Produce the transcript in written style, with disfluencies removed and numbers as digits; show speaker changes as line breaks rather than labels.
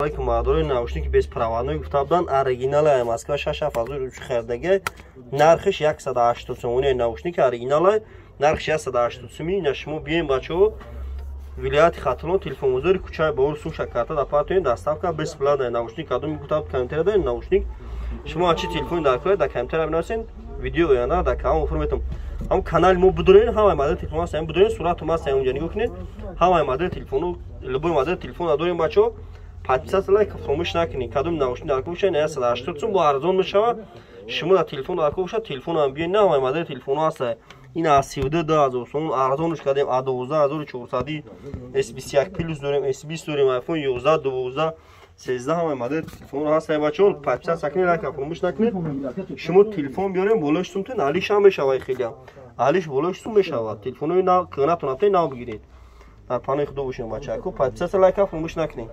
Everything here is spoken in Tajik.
Алейкум, мардои, наушники беспроводной гуфта буданд, оригинала, Москва 6000 харидаги, нархиш 180 сомони. Наушники оригинала, нархиш 180 сомони. Ина шумо биёем, бачаҳо, вилояти Хатлон, телефонбозори кӯчаи Бовур, суша карта да патоен, доставка бесплатная. Наушник кадом гуфта буд, комментария даен. Наушник шумо чи телефони дар кор, дар комментария бинависен. Видео оянда дар канал офур метам. Ҳам канали мо будурен, ҳамаи модели телефон ҳаст, будурен, сурату ҳаст, онҷа нигоҳ кунед. Ҳамаи модели телефону, любой модели телефон дорем, бачаҳо. Подписаться, лайк фаромӯш накунед. Кадом наушник дар кор бошад, 180 сум бо арзон мешавад. Шумо дар телефон дар кор бошад, телефонам биёед, на ҳамаи модели телефоно ҳаст. Ин аз 32 000 сом арзонш кардем, а 12 400. S21 Plus дорем, S20 дорем, iPhone 11, 12, 13, ҳамаи модели телефонро ҳаст, бачаҳо. Подписаться кунед, лайк фаромӯш накунед. Шумо телефон биёрем, болои сумтен алиш ҳам мешавад, хелиам алиш болои сум мешавад. Телефонои нав кӯнатон рафта, нав бигиред. Дар панои худо бошем, бачако. Подписаться, лайка фаромӯш накунед.